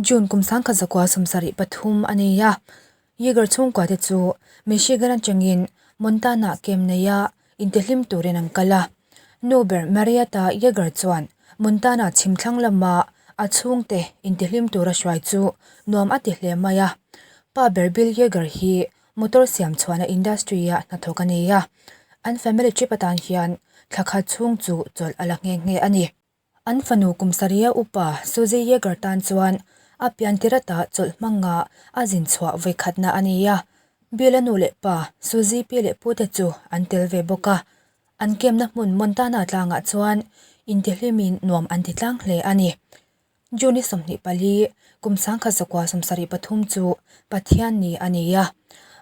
June kum 1973 a ni a, Yeager chhungkua te chu Michigan atangin Montana camp neia intihlim turin an kal a. Nu ber Marietta Yeager chuan Montana chhimthlang lama a chhungte intihlim tura hruai chu nuam a ti hle mai a. Pa ber Bill Yeager hi motor siam chhuahna industry-ah hnathawk a ni a, an family trip atan hian thla khat chhung chu chawlh a la nghe nghe a ni. An fanu kum sarih a upa Suzy Yeager tan chuan a pian tirata chawlh hmanga a zin chhuah vawikhatna a ni a. Bill-a nu leh pa Suzy pi leh pute chu an tel ve bawk a. An kemna hmun Montana tlangah chuan intihlimin nuam an ti tlang hle a ni. June i 24, kum 1973 chu Pathian ni a ni a.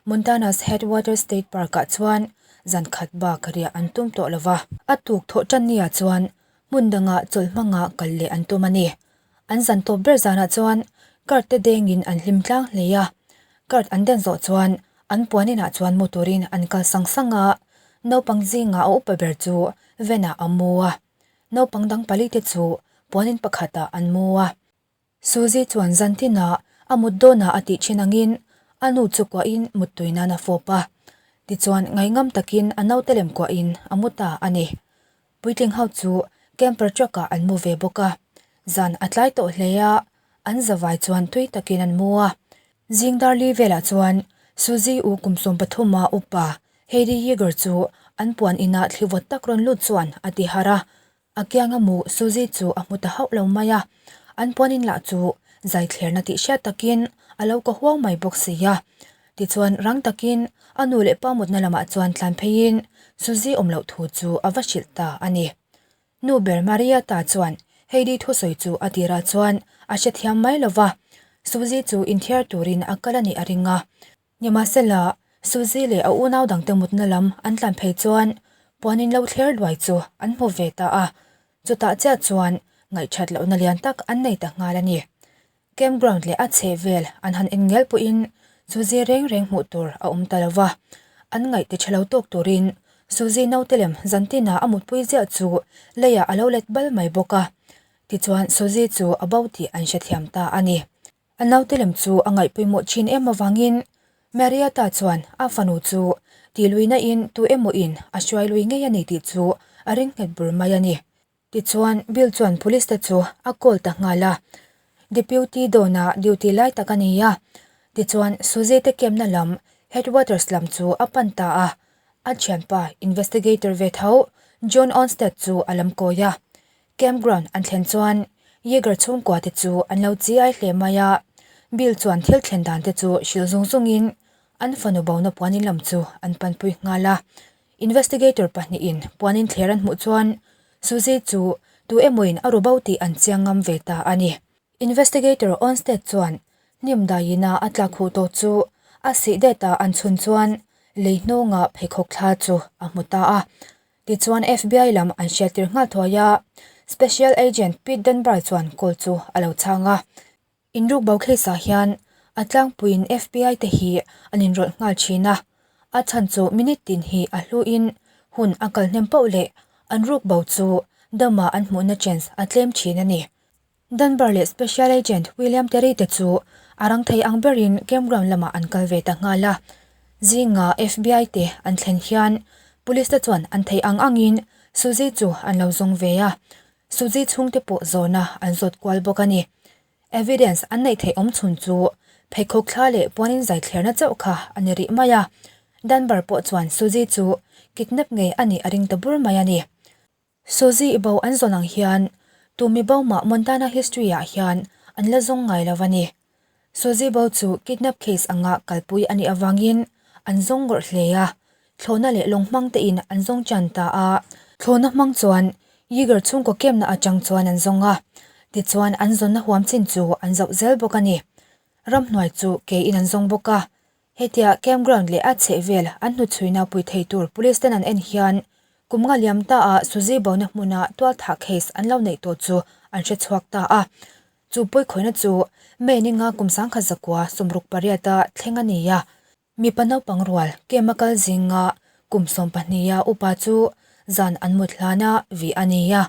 Montana's Headwaters State Park-ah chuan zan khat bak riah an tum tawh lo va. A tuk thawh tan niah chuan hmun dangah chawlh hmanga kal leh an tum a ni. An zan tawp ber zanah chuan card te dengin an hlim tlang hle a. Card an den zawh chuan an puan inah chuan mu turin an kal sang sang a, naupang zingah a upa ber chu van-ah a mu a. Naupang dang pali te chu puan in pakhatah an mu a. Suzy chuan zan tinah a mut dawnah a tih thin angin a nu chu kuahin muttui nan a fawp a. Tichuan ngaihngam takin a naute lem kuahin a mu ta a ni. Puitling ho chu camper truck ah an mu ve bawk a. Zan a tlai tawh hle a, an zavai chuan tui takin an mu a. Zing dar li velah chuan Suzy u kum 13 a upa Heidi Yeager chu an puan inah thli vawt tak rawn lut chuan a ti harh a. A kianga mu Suzy chu a hmu ta hauh lo mai a, an puanin lah chu zai thlerna tih hriat takin a lo ka huau mai bawk si a. Tichuan rang takin a nu leh pa mutna lamah chuan tlan pheiin Suzy awm loh thu chu a va hrilh ta a ni. Nu ber Marietta chuan Heidi thusawi chu a tirah chuan a hrethiam mai lo va, Suzy chu inthiar turin a kal a nih a ring a. Nimahsela, Suzy leh a unau dangte mutna lam an tlan phei chuan puanin lo thler luai chu an hmu ve ta a, chutah chiah chuan ngaihthat lohna lian tak an nei ta nghal a ni. Campground leh a chheh vel an han en ngel pawhin Suzy reng reng hmuh tur a awm ta lo va, an ngaih ti tha lo tawk turin Suzy naute lem zantina a mutpui ziah chu leiah a lo let bal mai bawk a, tichuan Suzy chu a bo tih an hrethiam ta a ni. A naute lem chu a ngaihpawimawh thin em avangin Marietta chuan a fanu chu tihluihna in tu emaw in a hruai lui ngei a ni tih chu a ring nghet bur mai a ni. Tichuan Bill chuan police te chu a call ta nghal a, Deputy Dawna duty lai tak a ni a. Tichuan Suzy te kemna lam Headwaters lam chu a pan ta a, a thianpa investigator ve tho John Onstead chu a lam kawi a. Campground an thlen chuan Yeager chhungkua te chu an lo chi ai hle mai a, Bill chuan thil thlen dan te chu hrilh zung zungin an fanu bona puanin lam chu an panpui nghal a. Investigator pahnihin puanin thler an hmuh chuan Suzy chu tu emawin a ru bo tih an chiang ngam ve ta a ni. Investigator Onstead chuan hnim daiina a tlak huh tawh chu a sih det a an chhun chuan lei hnawngah pheikhawk thla chu a hmu ta a. Tichuan FBI lam an hriattir nghal thuai a, Special Agent Pete Dunbar chuan call chu a lo chhang a. Inruk bo case ah hian a tlangpuiin FBI te hi an inrawlh nghal thin a, a chhan chu minute tin hi a hluin hun a kal hnem poh leh an ruk bo chu dama an hmuhna chance a tlem thin a ni. Dunbar leh Special Agent William Terry te chu a rang thei ang berin campground lamah an kal ve ta nghal a. Zinga FBI te an thlen hian Police te chuan an thei ang angin Suzy chu an lo zawng ve a. Suzy chhungte pawh zawhna an zawt kual bawk a ni. Evidence an neih theih awm chhun chu pheikhawk thla leh puanin zai thlerna chauh kha a ni rih mai a. Dunbar pawh chuan Suzy chu kidnap ngei a nih a ring ta bur mai a ni. Suzy i bo an zawn ang hian tu mi bo mah Montana history ah hian an la zawng ngai lo a ni. Suzy bo chu kidnap case anga kalpui a nih avangin an zawng ngawrh hle a, thlawhna leh lawng hmang te in an zawng tan ta a. Thlawhna hmang chuan Yeager chhungkaw kemna atang chuan an zawng a, tichuan an zawnna huam chin chu an zoh zel bawk a ni. Ramhnuai chu ke in an zawng bawk a, Hetia campground leh a chhehvel an hnuchhuina pui thei tur police ten an en hian kum nga liam ta ah Suzy bona hmuna tualthah case an lo neih tawh chu an hre chhuak ta a. Chu pawikhawihna chu May ni nga kum 1968 a thleng a ni a. Mipa naupang rual camp a kal zinga kum 12 a upa chu zan an mut hlana vih a ni a.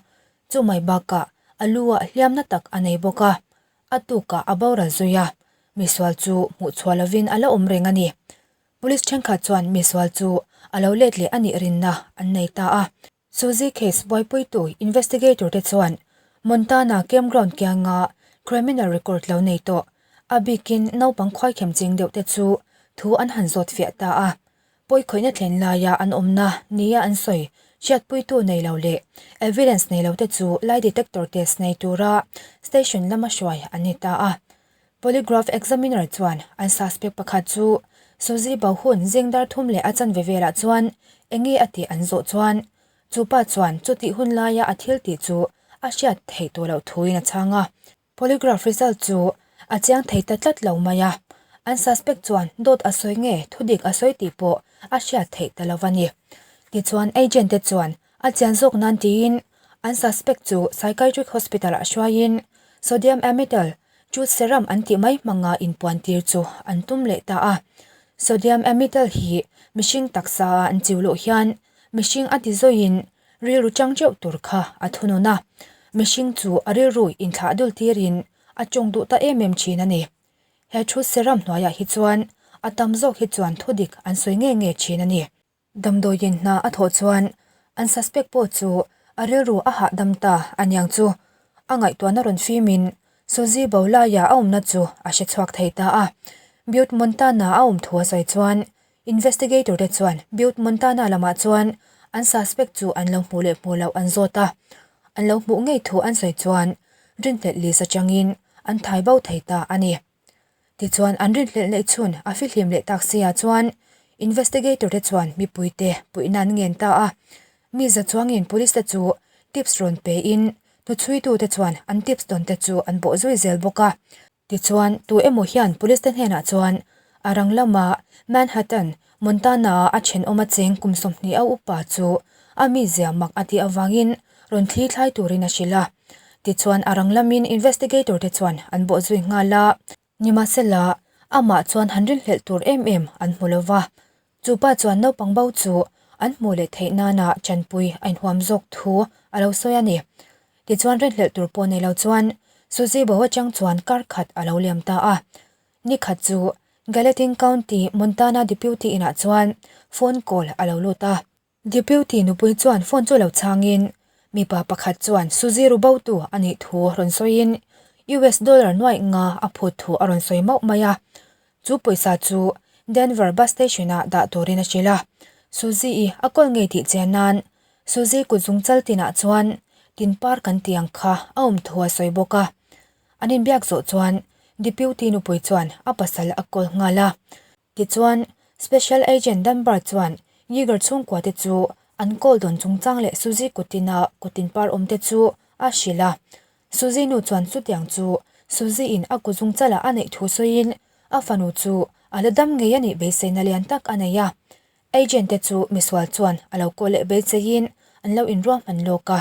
Chu mai bakah a lu ah hliamna tak a nei bawk a. A tukah a boral zui a, misual chu hmuhchhuah lovin a la awm reng a ni. Police thenkhat chuan misual chu a lo let leh a nih rinna an nei ta a. Suzy case buaipuitu investigator te chuan Montana campground kianga criminal record lo nei tawh, a bikin naupang khuaikhem ching deuh te chu thu an han zawt fiah ta a. Pawikhawihna thlen laia an awmna nia an sawi hriatpuitu nei lo leh evidence nei lo te chu lie detector test nei tura station lama hruai an ni ta a. Polygraph examiner chuan an suspect pakhat chu Suzy Bohun zing dar thum leh a chanve velah chuan enge a tih an zawh chuan chu pa chuan chutih hun laia a thil tih chu a hriat theih tawh loh thuin a chhang a. Polygraph result chu a chiang thei ta tlat lo mai a, an suspect chuan dawt a sawi nge thudik a sawi tih pawh a hriat theih ta lo a ni. Tichuan agent te chuan a chian zawk nan tiin an suspect chu psychiatric hospital ah hruaiin sodium amytal truth serum an tih mai hmanga inpuan tir chu an tum leh ta a. Sodium amytal hi mihring taksa a an chiu loh hian mihring a ti zawiin Rilru chang teuh tur kha a thunun a, mihring chu a rilru inthlah dul tirin a tawng duh ta em em thin a ni. He thu seram hnuaiah hi chuan a tam zawk hi chuan thudik an sawi nge nge thin a ni. Damdawiin hna a thawh chuan an suspect pawh chu a rilru a hahdam ta aniang chu a ngaihtuahna rawn fimin Suzy bo laia a awmna chu a hre chhuak thei ta a. Butte Montana a awm thu a sawi chuan Investigator te chuan Butte, Montana lamah chuan an suspect chu an lo hmuh leh hmuh loh an zawt a, an lo hmuh ngei thu an sawi chuan rinhlelh list atangin an thai bo thei ta a ni. Tichuan an rinhlelh neih chhun a fihlim leh tak sia chuan investigator te chuan mipuite puihna an ngen ta a, mi za chuangin police te chu tips rawn pein hnuchhuitute chuan an tips dawn te chu an bawh zui zel bawk a. Tichuan, tu emaw hian police te hnenah chuan a rang lama Manhattan, Montana-a a thenawm a cheng kum 20 a upa chu a mizia mak a tih avangin rawn thli thlai turin a hrilh a. Tichuan, a rang lamin investigator te chuan an bawhzui nghal a. Nimahsela, amah chuan han rinhlelh tur em em an hmu lo va. Chu pa chuan naupang bo chu an hmuh leh theih nana chanpui a inhuam zawk thu a lo sawi a ni. Tichuan rinhlelh tur pawh nei lo chuan Suzy bo atang chuan kar khat a lo liam ta a. Ni khat chu Gallatin County, Montana Deputy inah chuan phone call a lo lut a. Deputy nupui chuan phone chu lo chhangin mipa pakhat chuan Suzy ru botu a nih thu rawn sawiin US dollar nuaih nga a phut thu a rawn sawi mauh mai a. Chu pawisa chu Denver bus station ah dah turin a hrilh a. Suzy-i a kawl ngei tih chian nan Suzy kut zung chal tinah chuan tin par kan tih ang kha a awm thu a sawi bawk a. An inbiak zawh chuan Deputy nupui chuan a pasal a kawl nghal a. Tichuan, Special Agent Dunbar chuan Yeager chhungkua te chu an kawl dawn chungchang leh Suzy kutina kutin par awm te chu a hrilh a. Suzy nu chuan chutiang chu Suzy in a kuzung chalah a neih thu sawiin a fanu chu a la dam ngei a nih beiseina lian tak a nei a. Agent te chu misual chuan a lo kawl leh beiseiin an lo inruahman lawk a.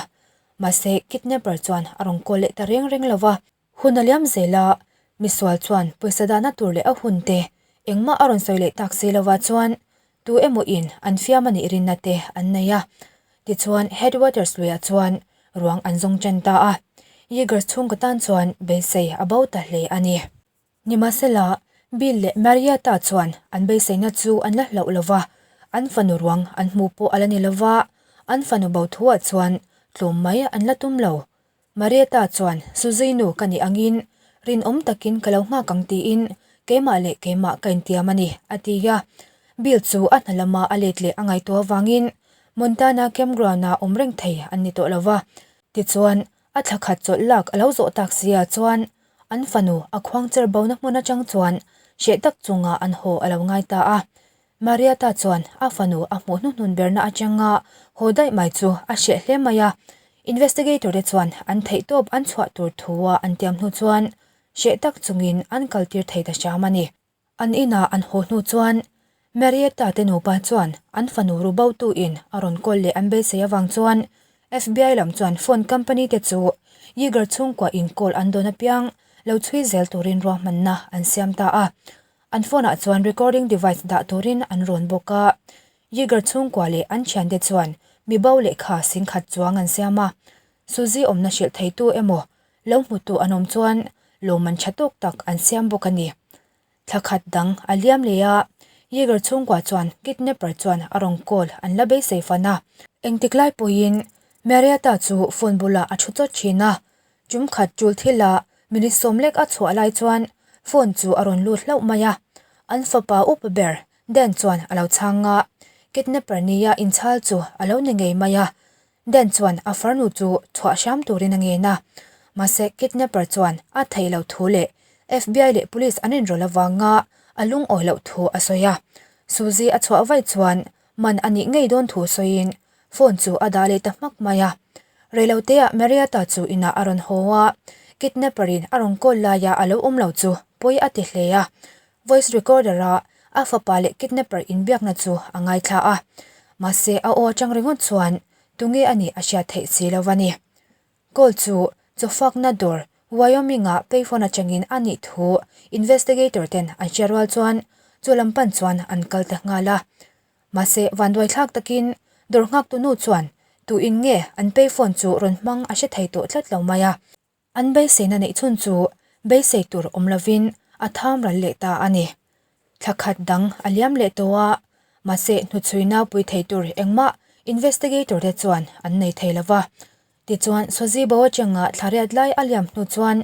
Mahse, kidnapper chuan a rawn kawl leh ta reng reng lo va. Hun a liam zel a, misual chuan pawisa dahna tur leh a hun te engmah a rawn sawi leh tak si lova chuan tu emaw in an fiam a nih rinna te an nei a. Tichuan Headwaters luiah chuan ruang an zawng chen ta a, Yeager chhungkaw tan chuan beisei a bo ta hle a ni. Nimahsela, Bill leh Marietta chuan an beiseina chu an la hlauh lova, an fanu ruang an hmuh pawh a la ni lova, an fanu bo thuah chuan tlawm mai an la tum lo. Marietta chuan Suzy nu ka nih angin rinawm takin ka lo nghak ang tiin keimah leh keimah ka intiam a ni, a ti a. Bill chu a hna lama a let leh a ngaihtuah avangin Montana campground-ah awm reng thei an ni tawh lo va. Tichuan, a thla khat chawlh lak a lo zawh tak sia chuan an fanu a khuangcher bona hmun atang chuan hreh tak chunga an haw a lo ngai ta a. Marietta chuan a fanu a hmuh hnuhnun berna atanga haw daih mai chu a hreh hle mai a, investigator te chuan an theihtawp an chhuah tur thua an tiam hnu chuan hreh tak chungin an kaltir thei ta hram a ni. An inah an haw hnu chuan Marietta te nupa chuan an fanu ru botu in a rawn kawl leh an beisei avang chuan FBI lam chuan phone company te chu Yeager chhungkua in call an dawn apiang lo chhui zel turin ruahmanna an siam ta a. An phone ah chuan recording device dah turin an rawn bawk a, Yeager chhungkua leh an thiante chuan mi bo lehkha singkhat chuang an siam a, Suzy awmna hrilh theitu emaw lo hmutu an awm chuan lawmman tha tawk tak an siam bawk a ni. Thla khat dang a liam leh a, Yeager chhungkua chuan kidnapper chuan a rawn call an la beisei fan a. Engtik lai pawhin Marietta chu phone bulah a thu chawt thin a, tum khat tul thila minute sawmlek a chhuah lai chuan phone chu a rawn lut hlauh mai a, an fapa upa ber Dan chuan a lo chhang a, kidnapper nia inchhal chu a lo ni ngei mai a. Dan chuan a farnu chu chhuah hram turin a ngen a, mahse kidnapper chuan a theih loh thu leh FBI leh police an inrawlh avanga a lungawi loh thu a sawi a. Suzy a chhuah vaih chuan man a nih ngei dawn thu sawiin phone chu a dah leh ta hmak mai a. Reiloteah Marietta chu inah a rawn haw a, kidnapper in a rawn call laia a lo awm lo chu pawi a ti hle a. Voice recorder a a fapa leh kidnapper inbiakna chu a ngaithla a, mahse a aw atang ringawt chuan tunge a nih a hriat theih si lo a ni. Call chu chawfakna dawr Wyoming ah payphone atangin a nih thu investigator ten an hria rual chuan chu lam pan chuan an kal ta nghal a. Mahse vanduai thlak takin dawr nghaktu nu chuan tu in nge an payphone chu rawn hmang a hre thei tawh tlat lo mai a. An beiseina neih chhun chu beisei tur awm lovin a tham ral leh ta a ni. Thla khat dang a liam leh tawh a, mahse hnuchhui naupui thei tur engmah investigator te chuan an nei thei lo va. Tichuan Suzy Boacheng-a thla riat lai a liam hnu chuan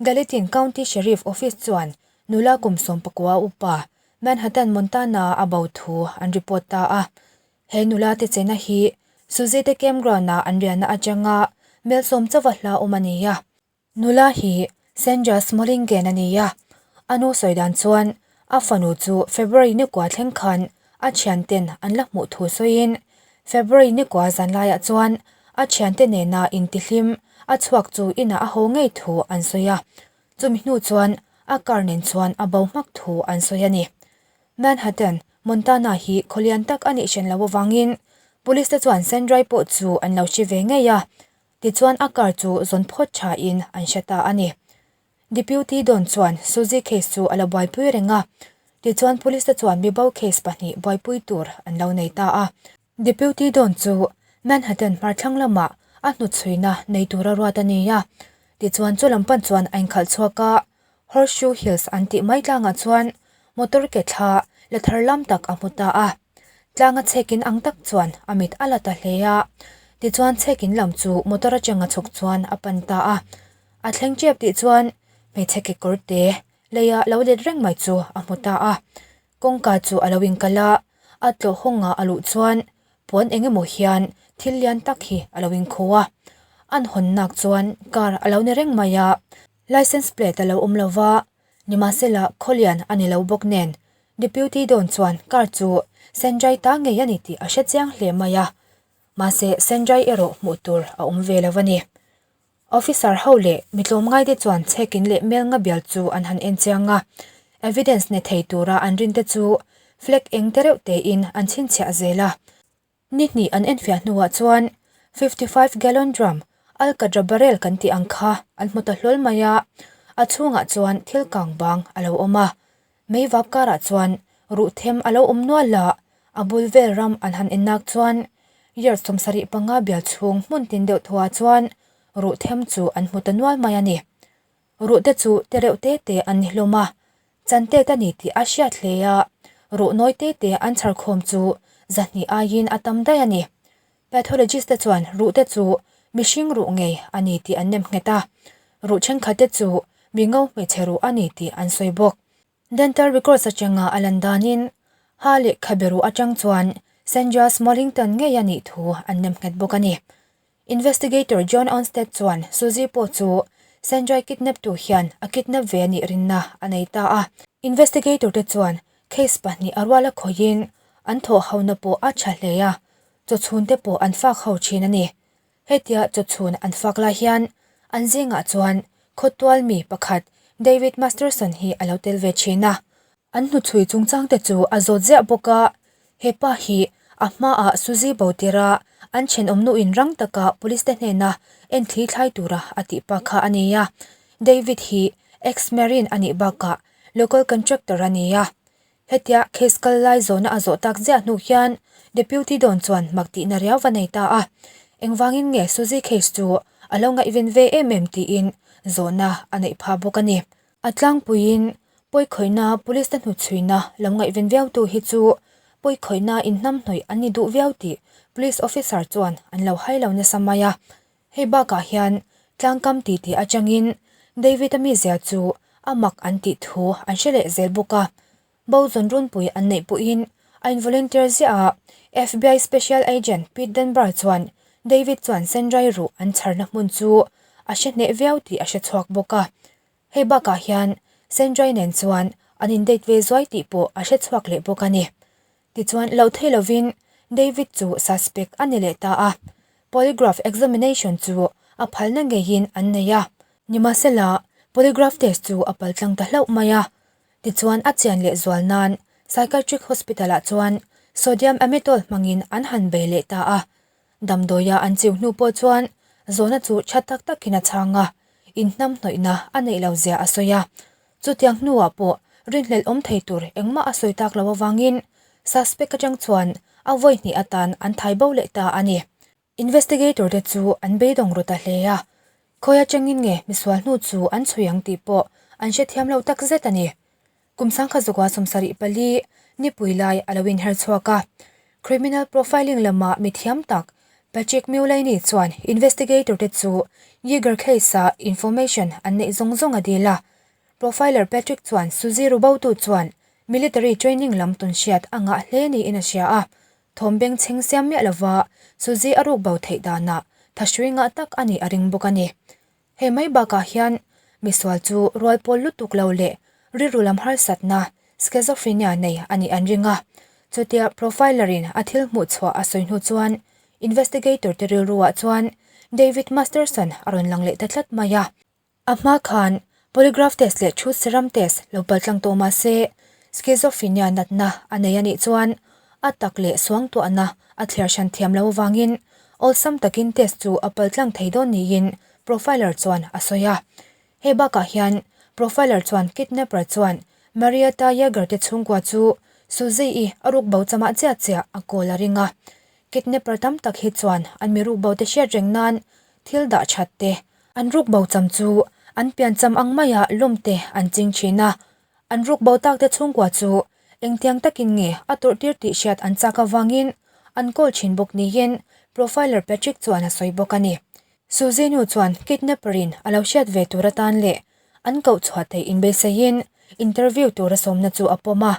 Gallatin County Sheriff Office chuan nula kum 19 upa Manhattan, Montana-a a bo thu an report ta a. He nula te chena hi Suzy te campground ah an riahna atanga Melsawm chauha hla awm a ni a. Nula hi Sandra Smolingen a ni a, a nu sawi dan chuan a fanu chu February nikua thleng khan a thianten an la hmuh thu sawiin February nikua zan laiah chuan a thiante nena intihlim a chhuak chu inah a haw ngei thu an sawi a, chumi hnu chuan a car nen chuan a bo hmak thu an sawi a ni. Manhattan, Montana hi khaw lian tak a nih hran loh avangin Police te chuan Sandrai pawh chu an lo hre ve ngei a, tichuan a car chu zawn phawt thain an hre ta a ni. Deputy Don chuan Suzy case chu a lo buaipui reng a, tichuan Police te chuan mibo case pahnih buaipui tur an lo nei ta a. Deputy Don chu Manhattan hmarthlang lamah a hnuchhuina nei tura ruat a ni a, tichuan chu lam pan chuan a inkhalh chhuak a, Horseshoe Hills an tih mai tlangah chuan motor ke thla la thar lam tak a hmu ta a, tlanga chhekin ang tak chuan a mit a la ta hle a, tichuan chhekin lam chu motor atanga chhuk chuan a pan ta a, a thleng tep tih chuan hmeichhe kekawr te leia lo let reng mai chu a hmu ta a. Kawngka chu a lo inkal a, a tlawh hawnga a luh chuan puan eng emaw hian thil lian tak hi a lo inkhaw a. An hawn nak chuan car a lo ni reng mai a, licence plate a lo awm lo va, nimahsela khawlian a ni lo bawk nen Deputy Don chuan car chu Sanjay ta ngei a ni tih a hre chiang hle mai a, mahse Sanjay erawh hmuh tur a awm ve lo a ni. Officer ho leh mi tlawmngaite chuan chhekin leh melnga bial chu an han en chiang a, evidence ne thei tura an rinte chu flag eng te reuh tein an chhinchhiah zel a. Ni hnih an enfiah hnuah chuan 55 gallon drum Alcatra barrel kan tih ang kha an hmu ta hlawl mai a, a chhungah chuan thil kang bang a lo awm a. Mei vap karah chuan ruh them a lo awm nual a, a bul vel ram an han ennak chuan yard 75 bial chhung hmun tin deuh thuah chuan ruh them chu an hmu ta nual mai a ni. Ruh te chu te reuh te te an ni hlawm a, chan tet a ni tih a hriat hle a, ruh nawi te te an chhar khawm chu 200 aiin a tam daih a ni. Pathologist te chuan ruh te chu mihring ruh ngei a ni tih an nem nghet a, ruh thenkhat te chu mi ngo hmeichhe ruh a ni tih an sawi bawk. Dental records atanga a lan danin ha leh khabe ruh atang chuan Sandra Smallington ngei a nih thu an nem nghet bawk a ni. Investigator John Onstead chuan Suzy pawh chu Sandra kidnap tu hian a kidnap ve a nih rinna a nei ta a. Investigator te chuan case pahnih a rual a khawihin an thawh hona pawh a tha hle a, chawchhun te pawh an fak ho thin a ni. Hetia chawchhun an fak lai hian an zingah chuan khawtual mi pakhat David Masterson hi a lo tel ve thin a. An hnuchhui chungchang te chu a zawt ziah bawk a, he pa hi a hmaah Suzy bo tira an thenawm nuin rang taka police te hnena enthli thlai tura a tih pa kha a ni a. David hi ex-marine a nih bakah local contractor a ni a. Hetia case kal lai zawhna a zawh tak ziah hnu hian Deputy Don chuan mak tihna riau va nei ta a. Engvangin nge Suzy case chu a lo ngaihven ve em em tiin zawhna a neih phah bawk a ni. A tlangpuiin pawikhawihna police te hnuchhuina lo ngaihven viautu hi chu pawikhawihna inhnamhnawih an ni duh viau tih police officer chuan an lo hai lo nasa mai a. Hei bakah hian tlangkam titi atangin David-a mizia chu a mak an tih thu an hre leh zel bawk a. Bo zawn runpui an neih pawhin a in volunteer ziah a, FBI Special Agent Pete Dunbar chuan David chuan Sendrai ruh an chharna hmun chu a hre hneh viau tih a hre chhuak bawk a. Hei bakah hian Sendrai nen chuan an in date ve zuai tih pawh a hre chhuak leh bawk a ni. Tichuan loh thei lovin David chu suspect a ni leh ta a, polygraph examination chu a phalna ngeiin an nei a. Nimahsela, polygraph test chu a paltlang ta hlauh mai a, Tichuan a chian leh zual nan Psychiatric Hospital ah chuan Sodium Amytol hmangin an han bei leh ta a. Damdawia an chiu hnu pawh chuan zawhna chu tha tak takin a chhang a, inhnamhnawihna a neih lo zia a sawi a. Chutiang hnuah pawh rinhlelh awm thei tur engmah a sawi tak lo avangin suspect atang chuan a vawi hnih atan an thai bo leh ta a ni. Investigator te chu an beidawng ru ta hle a, khawi atangin nge misual hnu chu an chhui ang tih pawh an hrethiam lo tak zet a ni. Kum sangkhat zakua 74 nipui lai a lo inher chhuak a, criminal profiling lama mithiam tak Patrick Mulaney chuan investigator te chu Yeager case-a information an neih zawng zawng a dil a. Profiler Patrick chuan Suzy Rubotu chuan military training lam tawnhriat a ngah hle niin a hria a, Thawm bengchheng siam miah lova Suzy a ruk bo theih danah thahrui ngah tak a nih a ring bawk a ni. Hei mai bakah hian misual chu rual pawl lutuk lo leh rilru lam harsatna, schizophrenia, nei a nih an ring a. Chutia profiler in a thil hmuh chhuah a sawi hnu chuan investigator te rilruah chuan David Masterson a rawn lang leh ta tlat mai a. A hma khan polygraph test leh truth serum test lo paltlang tawh mah se, schizophrenia natna a nei a nih chuan a tak leh suangtuahna a thliar hran thiam lo avangin awlsam takin test chu a paltlang thei dawn niin profiler chuan a sawi a. Hei bakah hian profiler chuan kidnapper chuan Marietta Yeager te chhungkua chu Suzy-i a ruk bo chamah chiah chiah a kawl a ring a. Kidnapper tam tak hi chuan an mi ruk bo te hriat reng nan thil dah that te, an ruk bo cham chu an pian cham ang maia lawm te an ching thin a, an ruk bo tak te chhungkua chu engtiang takin nge a tawrh tir tih hriat an chak avangin an call thin bawk niin Profiler Patrick chuan a sawi bawk a ni. Suzy nu chuan kidnapper in a lo hriat ve tur atan leh an koh chhuah theih inbeiseiin interview tura sawmna chu a pawm a,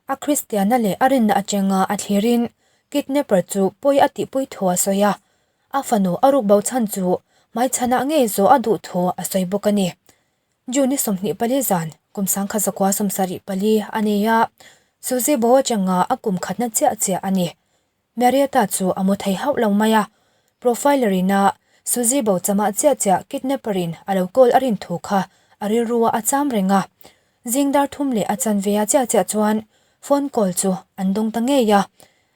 A Kristianna leh a rinna atanga a thlirin kidnapper chu pawi a tihpui thu a sawi a, a fanu a ruk bo chhan chu hmaichhanah ngei zawh a duh thu a sawi bawk a ni. June ni 24 zan kum 1974 a ni a, Suzy bo atanga a kum khatna chiah chiah a ni. Marietta chu a mu thei hauh lo mai a, profiler in a Suzy bo chamah chiah chiah kidnapper in a lo call a rin thu kha a rilru a a cham reng a. Zing dar thum leh a chanve a chiah chiah chuan phone call chu an dawng ta ngei a.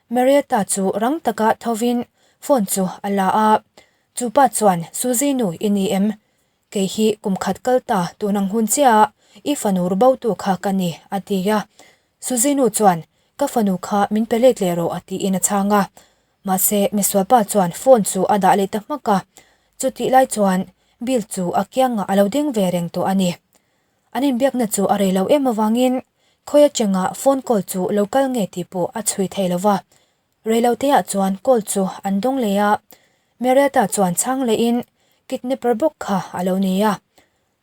Marietta chu rang taka thovin phone chu a la a, chu pa chuan Suzy nu i ni em? Kei hi kum khat kal ta tun ang hun chiah a i fanu ru bo tu kha ka ni a ti a. Suzy nu chuan Ka fanu kha min pe let leh rawh a tiin a chhang a. Mahse misualpa chuan phone chu a dah leh ta hmak a. Chutih lai chuan Bill chu a kiangah a lo ding ve reng tawh a ni. An inbiakna chu a rei lo em avangin khawi atanga phone call chu lo kal nge tih pawh a chhui thei lo va. Reiloteah chuan call chu an dawng leh a, Marietta chuan chhang lehin kidnapper bawk kha a lo ni a.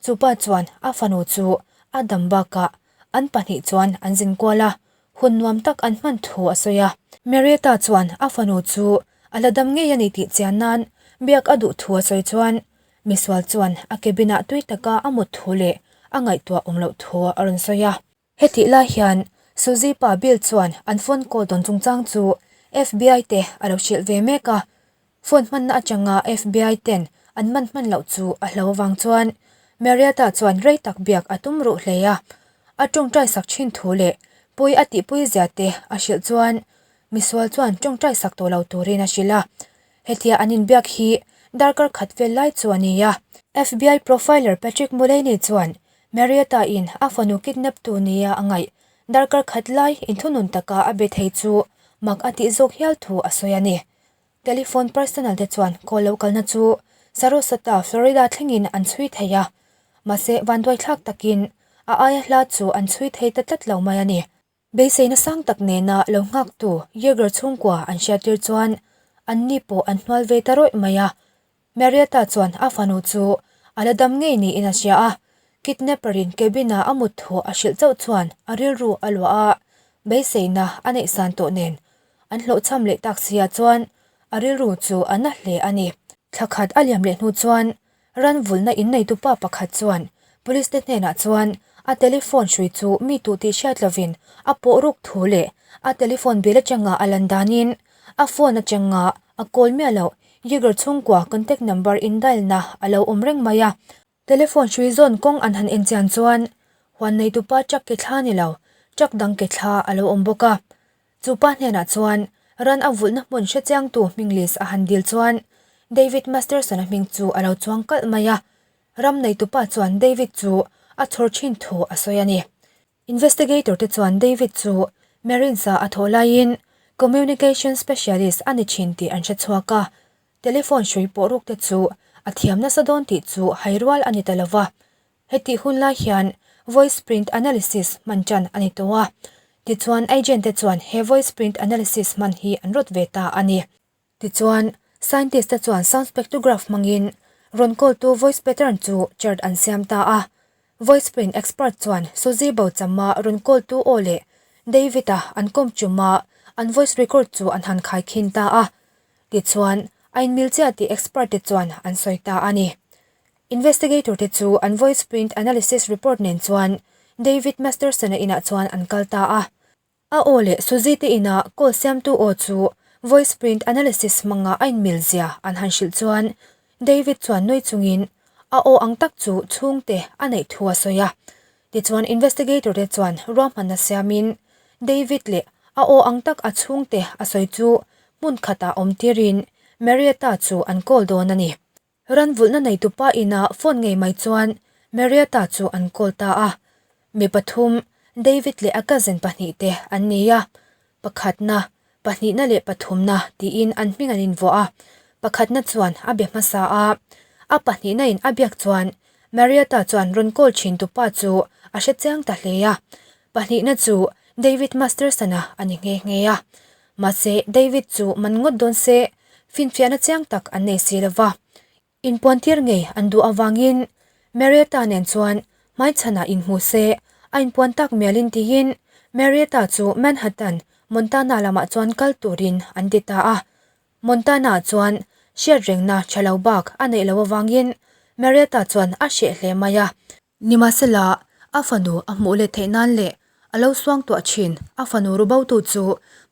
Chupa chuan a fanu chu a dam bakah an pahnih chuan an zin kual a, hun nuam tak an hman thu a sawi a. Marietta chuan a fanu chu a la dam ngei a ni tih chian nan biak a duh thu a sawi chuan misual chuan a cabin ah tui taka a mut thu leh a ngaihtuah awm loh thu a rawn sawi a. Hetih lai hian Suzy pa Bill chuan an phone call dawn chungchang chu FBI te a lo hrilh ve mek a. Phone hmanna atanga FBI ten an man hman loh chu a hlo avang chuan Marietta chuan rei tak biak a tum ruh hle a. A tawngtai sak thin thu leh pui a tihpui zia te a hrilh chuan misual chuan tawngtai sak tawh lo turin a hrilh a. Hetia an inbiak hi darkar khat vel lai chu a ni a. FBI profiler Patrick Mulaney chuan Marietta in a fanu kidnap tu nia a ngaih darkar khat lai inthunun taka a be thei chu mak a tih zawk hial thu a sawi a ni. Telephone personal te chuan call lo kalna chu Sarasota, Florida thlengin an chhui thei a. Mahse, vanduaithlak takin a aia hla chu an chhui thei ta tlat lo mai a ni. Beiseina sang tak nena lo nghaktu Yeager chhungkua an hriattir chuan anni pawh an hnual ve ta rawih mai a. Marietta chuan a fanu chu a la dam ngei niin a hria a, kidnapper-in cabin-a a mut thu a hrilh chauh chuan a rilru a luah a, beiseina a neihsan tawh nen an hlawhchham leh tak sia chuan a rilru chu a na hle a ni. Thla khat a liam leh hnu chuan Ran vulna in neitupa pakhat chuan police te hnenah chuan a telephone hrui chu mi tuh tih hriat lovin a pawh ruk thu leh a telephone bill atanga a lan danin a phone atanga a call miah loh Yeager chhungkua contact number in dial na a lo awm reng mai a. Telephone hrui zawn kawng an han enchian chuan huan neitupa truck ke thla ni lo truck dang ke thla a lo awm bawk a. Chu pa hnenah chuan ran a vulhna hmun hre chiangtu hming list a han dil chuan David Masterson-a hming chu a lo chuang kalh mai a, ram neitupa chuan David chu a chhawr thin thu a sawi a ni. Investigator te chuan David chu Marines-a a thawh laiin Communication Specialist a ni thin tih an hre chhuak a, telephone hrui pawh ruk te chu a thiam nasa dawn tih chu hai rual a ni ta lo va. Hetih hun lai hian voice print analysis hman tan a ni tawh a, tichuan agent te chuan he voice print analysis hman hi an rawt ve ta a ni. Tichuan, scientist te chuan sound spectrograph hmangin rawn call tu voice pattern chu chart an siam ta a. Voice print expert chuan Suzy Bauchama rawn call tu aw leh David-a an kawm chuma an voice record chu an han khaikhin ta a. Tichuan, a inmil chiah tih expert te chuan an sawi ta a ni. Investigator te chu an voice print analysis report nen chuan David Masterson-a inah chuan an kal ta a. A aw leh Suzy te ina call siamtu aw chu voice print analysis hmanga a inmil zia an han hrilh chuan David chuan nui chungin a aw ang tak chu chhungte a neih thu a sawi a. Tichuan investigator te chuan ruahmanna siamin David leh a aw ang tak a chhungte a sawi chu hmun khatah awm tirin Marietta chu an call dawn a ni. Ran vulhna neitupa ina phone ngei mai chuan Marietta chu an call ta a. Mi pathum, David leh a cousin pahnihte an ni a. Pakhatna, pahnihna leh pathumna tiin an hming an invuah a. Pakhatna chuan a be hmasa a. A pahnihna in a biak chuan Marietta chuan rawn call thin tupa chu a hre chiang ta hle a. Pahnihna chu David Masterson-a a ni nghe nghe a. Mahse, David chu man ngawt dawn se, finfiahna chiang tak an nei si lo va. Inpuantir ngei an duh avangin Marietta nen chuan hmaichhanah inhmu se, a inpuan tak mialin tiin Marietta chu Manhattan, Montana lamah chuan kal turin an ti ta a. Montana chuan hriatrengna tha lo bak a neih loh avangin Marietta chuan a hreh hle mai a. Nimahsela, a fanu a hmuh let theih nan leh a lo suangtuah thin a fanu rubotu chu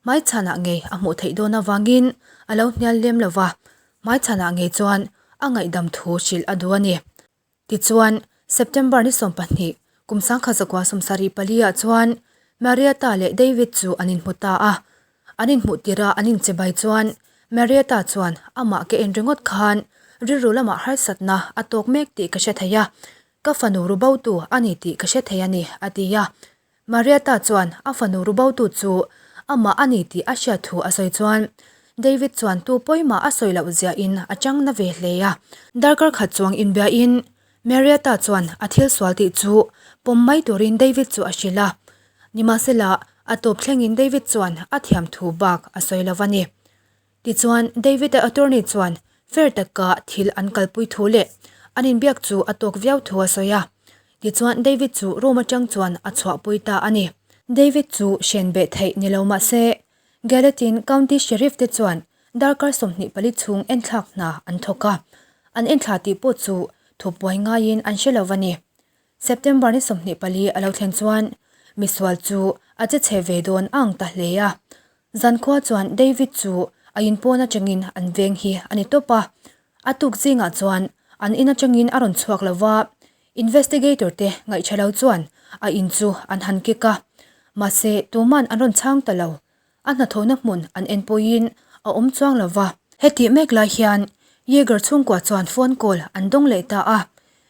hmaichhanah ngei a hmuh theih dawn avangin a lo hnial lem lo va, hmaichhanah ngei chuan a ngaihdam thu hrilh a duh a ni. Tichuan, September ni 12, kum 1974 ah chuan Marietta leh David chu an inhmu ta a. An inhmuh tirh a an inchebai chuan Marietta chuan amah ke en ringawt khan rilru lamah harsatna a tawk mek tih ka hre thei a, ka fanu rubotu a ni tih ka hre thei a ni, a ti a. Marietta chuan a fanu rubotu chu amah a ni tih a hriat thu a sawi chuan David chuan tu pawimah a sawi loh ziahin a chang na ve hle a. Darkar khat chuang inbiahin Marietta chuan a thil sual tih chu pawm mai turin David chu a hrilh a. Nimahsela, a tawp thlengin David chuan a thiam thu bak a sawi lo a ni. Tichuan, David-a attorney chuan fair taka thil an kalpui thu leh an inbiak chu a tawk viau thu a sawi a. Tichuan, David chu room atang chuan a chhuahpui ta a ni. David chu hren beh theih ni lo mah se, Gallatin County Sheriff te chuan darkar 24 chhung enthlak hna an thawk a. An enthla tih pawh chu thupuai ngaiin an hre lo a ni. September ni 24 a lo thlen chuan misual chu a che chhe ve dawn ang ta hle a. Zankhua chuan David chu a in pawn atangin an veng hi a ni tawp a. A tuk zingah chuan an in atangin a rawn chhuak lo va, investigator te ngaihṭha lo chuan a in chu an han kik a. Mahse tuman an rawn chhang ta lo. A hnathawhna hmun an en pawhin a awm chuang lo va. Hetih mek lai hian Yeager chhungkua chuan phone call an dawng leh ta a.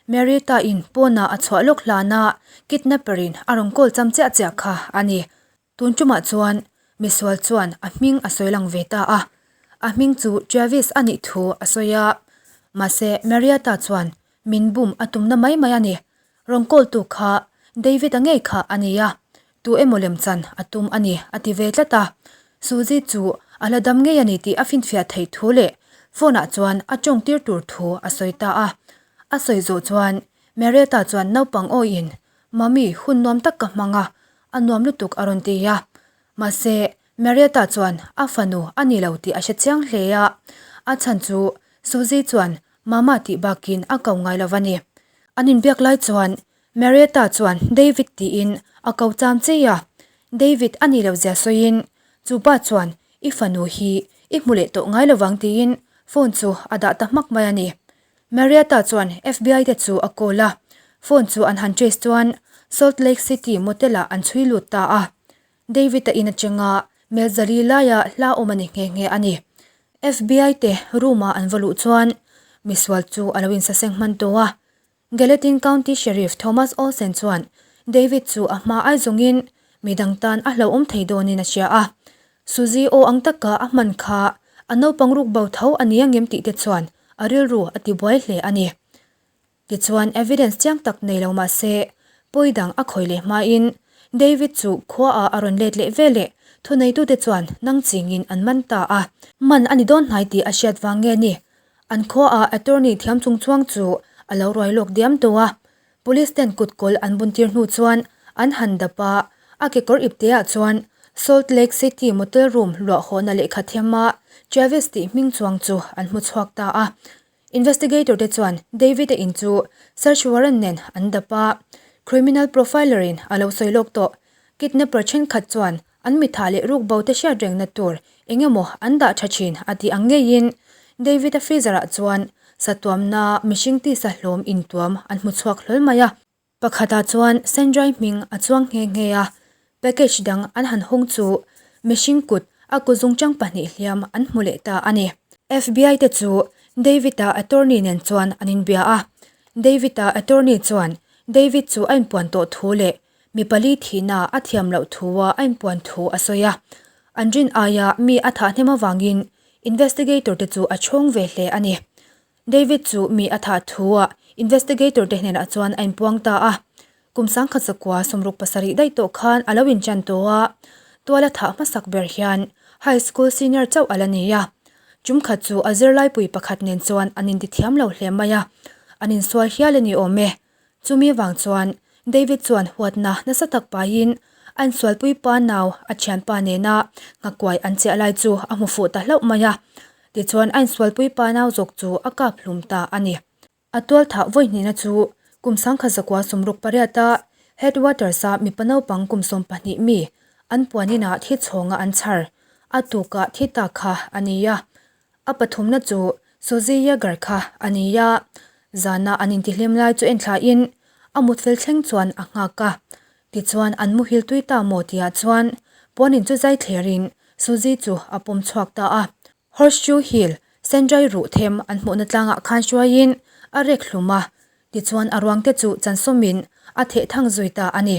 Marietta in pawnah a chhuah lawk hlana kidnapper in a rawn call cham chiah chiah kha a ni. Tun tumah chuan misual chuan a hming a sawi lang ve ta a. A hming chu Travis a nih thu a sawi a. Mahse Marietta chuan min bum a tumna mai mai a ni. Rawn call-tu kha David-a ngei kha a ni a, tu emaw lemchan a tum a ni a ti ve tlat a. Suzy chu a la dam ngei a ni tih a finfiah theih thu leh phone-ah chuan a tawng tir tur thu a sawi ta a. A sawi zawh chuan Marietta chuan naupang awiin, Mummy, hun nuam tak ka hmang a, a nuam lutuk a rawn ti a. Mahse, Marietta chuan a fanu a ni lo tih a hre chiang hle a, a chhan chu Suzy chuan Mama tih bakin a ko ngai lo va ni. An inbiak lai chuan Marietta chuan David tiin a ko cham chei a, David a nih loh zia sawiin chu pa chuan i fanu hi i hmu leh tawh ngai lovang tiin phone chu a dah ta hmak mai a ni. Marietta chuan FBI te chu a call a, phone chu an han trace chuan Salt Lake City motel ah an chhui lut ta a. David-a in atanga Melzali laia hla awm a ni nghe nghe a ni. FBI te room ah an va luh chuan misual chu a lo insaseng hman tawh a. Gallatin County Sheriff Thomas Olsen chuan David chu a hma ai zawngin midang tan a hlauhawm thei dawnin a hria a. Suzy aw ang taka a hman kha a naupang ruk bo tho a ni angem tih te chuan a rilru a tibuai hle a ni. Tichuan evidence chiang tak nei lo mah se pawi dang a khawi leh hmain David chu khuaah a rawn let leh veleh thuneitute chuan nang chingin an man ta a. Man a ni dawn hnai tih a hriat vang nge ni? An khuaah attorney thiam chung chuang chu a lo ruai lawk diam tawh a. Police ten kut kawl an bun tir hnu chuan an han dap a, a kekawr ipteah chuan Salt Lake City motel room luah hawhna lehkha thiama Travis tih hming chuang chu an hmu chhuak ta a. Investigator te chuan David-a in chu search warrant nen an dap a, criminal profiler in a lo sawi lawk tawh. Kidnapper thenkhat chuan an mitha leh ruk bo te hriat rengna tur eng emaw an dah tha thin a tih ang ngeiin David-a freezer ah chuan satuamna mihring tisa hlawm intuam an hmu chhuak hlawl mai a. Pakhatah chuan Sandrai hming a chuang nghe nghe a, package dang an han hawng chu mihring kut a kutzungchang pahnih hliam an hmu leh ta a ni. FBI te chu David-a attorney nen chuan an inbia a, David-a attorney chuan David chu a inpuan tawh thu leh mi pali thihna a thiam loh thua a inpuan thu a sawi a, an rin aia mi a thah hnem avangin investigator te chu a chhawng ve hle a ni. David chu mi a thah thu a investigator te hnenah chuan a inpuang ta a. Kum sangkhat zakua sawmruk pasarih daih tawh khan a lo inchan tawh a, tual a thah hmasak ber hian high school senior chauh a la ni a. Tum khat chu a zirlaipui pakhat nen chuan an intithiam lo hle mai a, an insual hial a ni awm e. Chumi vang chuan David chuan huatna nasa tak paiin a insualpui pa nau a thianpa nena nghakuai an chiah lai chu a hmu fuh ta hlauh mai a. Tichuan a insualpui pa nau zawk chu a kap hlum ta a ni. A tualthah vawihnihna chu kum sangkhat zakua sawmruk pariata Headwaters-a mipa naupang kum 12 mi an puan inah thi chhawnga an chhar a tukah thi ta kha a ni a. A pathumna chu Suzy Yeager kha a ni a, zana an intihlim lai chu enthlain a mut fel thleng chuan a nghak a. Tichuan an muhil tui ta maw tihah chuan puanin chu zai thlerin Suzy chu a pawm chhuak ta a. Horseshoe Hill, Sendrai ruh them an hmuhna tlangah khan hruaiin a rek hlum a, tichuan a ruangte chu chansawmin a theh thang zui ta a ni.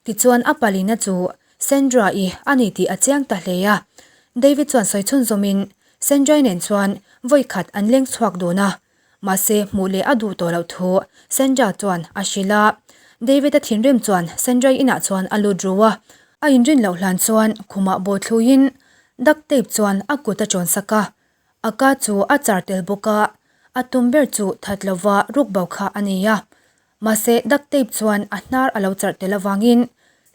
Tichuan a palina chu Sandra-i a ni tih a chiang ta hle a. David chuan sawi chhunzawmin Sandra-i nen chuan vawi khat an leng chhuak dun a. Mahse hmuh leh a duh tawh loh thu Sandra chuan a hrilh a. David-a thinrim chuan Sandra-i inah chuan a lut ru a. A inrin loh hlan chuan khumah bawl thluiin duct tape chuan a kut a chawn sak a. A ka chu a char tel bawk a, a tum ber chu that lova ruk bo kha a ni a. Mahse, duct tape chuan a hnar a lo charh tel avangin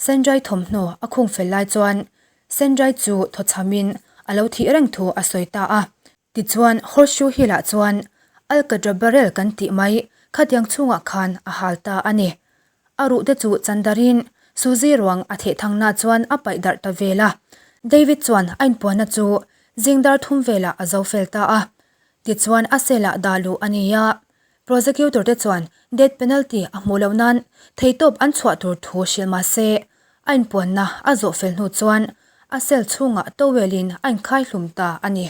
Sandrai thawmhnaw a khung fel lai chuan Sandrai chu thawchhamin a lo thih reng thu a sawi ta a. Tichuan, Horseshoe Hill-ah chuan Alcatra Barrel kan tih mai khatiang chhungah khan a hal ta a ni. A ruh te chu chandarin Suzy ruang a theh thangna chuan a paih darh ta vel a. David chuan a inpuanna chu zing dar thum velah a zo fel ta a. Tichuan a cell-ah dah luh a ni a. Prosecutor te chuan death penalty a hmuh loh nan theihtawp an chhuah tur thu hrilh mah se, a inpuanna a zawh fel hnu chuan a cell chhungah towel in a inkhai hlum ta a ni.